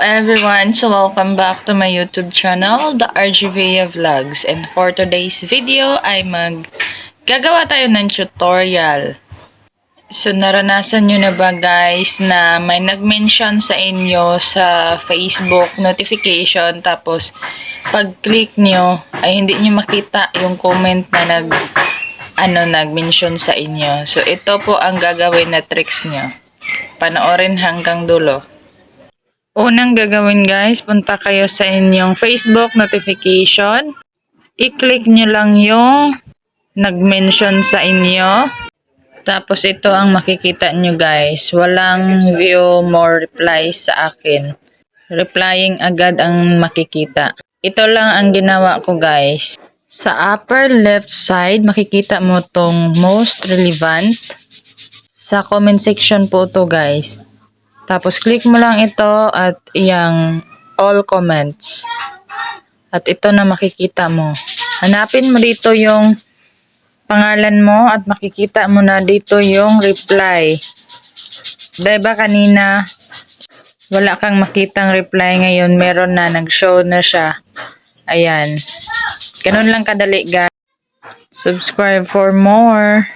everyone, so welcome back to my YouTube channel, the RGVA Vlogs. And for today's video ay gagawa tayo ng tutorial. So naranasan nyo na ba guys na may nag-mention sa inyo sa Facebook notification, tapos pag click nyo ay hindi nyo makita yung comment na nag-mention sa inyo. So ito po ang gagawin na tricks nyo. Panoorin hanggang dulo. Unang gagawin guys, punta kayo sa inyong Facebook notification. I-click nyo lang yung nag-mention sa inyo. Tapos ito ang makikita nyo guys. Walang view more replies sa akin. Replying agad ang makikita. Ito lang ang ginawa ko guys. Sa upper left side, makikita mo tong most relevant. Sa comment section po to guys. Tapos, click mo lang ito at iyang all comments. At ito na makikita mo. Hanapin mo dito yung pangalan mo at makikita mo na dito yung reply. Diba kanina, wala kang makitang reply, ngayon meron na, nag-show na siya. Ayan. Ganun lang kadali guys. Subscribe for more.